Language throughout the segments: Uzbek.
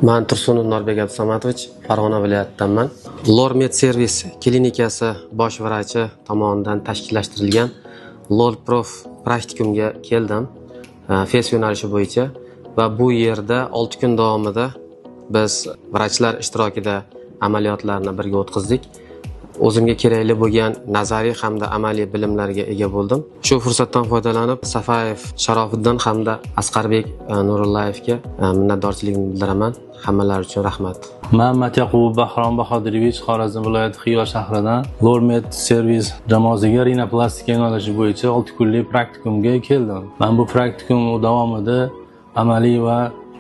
Man Tursunov Norbek Abdusamatovich, Farg'ona viloyatidanman. Lor Med Servis klinikasi bosh vrachi tomonidan tashkillashtirilgan Lor Prof praktikumga keldim. FES yo'nalishi bo'yicha va bu yerda 6 kun davomida biz vrachlar ishtirokida amaliyotlarni birga o'tkazdik. O'zimga kerakli bo'lgan nazariy hamda amaliy bilimlarga ega bo'ldim. Shu fursatdan foydalanib Safayev Sharofiddin hamda Asqarbek Nurullayevga minnatdorchiligimni bildiraman. Hammalari uchun rahmat. Man Matyaqubov Bahrom Bahodirovich, Xorazm viloyati, Xiva shahridan Lormed Servis jamoasiga rinoplastika yo'nalishi bo'yicha 6 kunlik praktikumga keldim. Man bu praktikum davomida amaliy va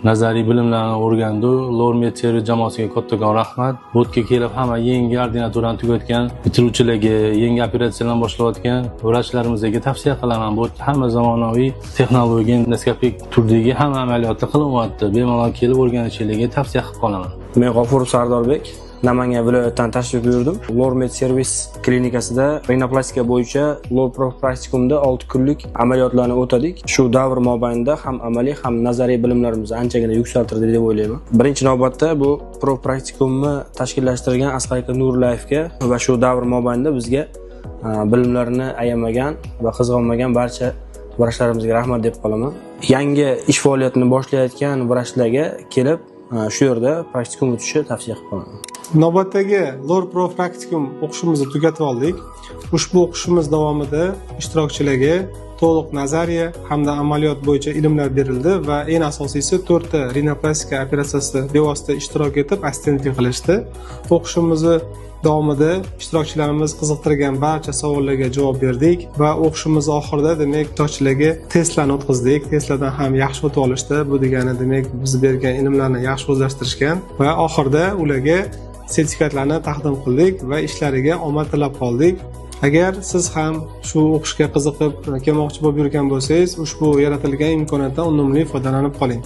nazariy bilimlarni o'rgandim. Lormed Servis jamoasiga kattakon rahmat. Bu yerga kelib hamma yangi ordinaturani tugatgan bitiruvchilarga, yangi operatsiyalarni boshlayotgan vrachlarimizga tavsiya qilaman. Bu yerda hamma zamonaviy texnologiya, endoskopik turdagi hamma amaliyotlar qilinyapti. Bemalol kelib o'rganishinglarga tavsiya qilib qolaman. Men G'ofurov Sardorbek, Namangan viloyatidan tashrif buyurdim. Lormed Servis klinikasida rinoplastika bo'yicha Lor Prof praktikumda 6 kunlik amaliyotlarni o'tadik. Shu davr mobaynida ham amaliy, ham nazariy bilimlarimizni anchagina yuksaltirdi deb o'ylayman. Birinchi navbatda bu prof praktikumni tashkillashtirgan Asqar aka Nurullayevga va shu davr mobaynida bizga bilimlarini ayamagan va qizg'onmagan barcha vrachlarimizga rahmat deb qolaman. Yangi ish faoliyatini boshlayotgan vrachlarga kelib shu yerda praktikum o'tishni tavsiya qilib qolaman. Navbatdagi Lor Pro praktikum o'qishimizni tugatib oldik. Ushbu o'qishimiz davomida ishtirokchilarga to'liq nazariya hamda amaliyot bo'yicha ilmlar berildi va eng asosiysi 4 ta rinoplastika operatsiyasida bevosita ishtirok etib assistentlik qilishdi. O'qishimizni davomida ishtirokchilarimiz qiziqtirgan barcha savollarga javob berdik va o'qishimiz oxirida, demak, ishtirokchilarga testlarni o'tkazdik. Testlardan ham yaxshi o'tib olishdi. Bu degani, demak, biz bergan ilmlarni yaxshi o'zlashtirishgan va oxirida ularga sertifikatlarni taqdim qildik va ishlariga omad tilab qoldik. Agar siz ham shu o'qishga qiziqib kelmoqchi bo'lib yurgan bo'lsangiz, ushbu yaratilgan imkoniyatdan unumli foydalanib qoling.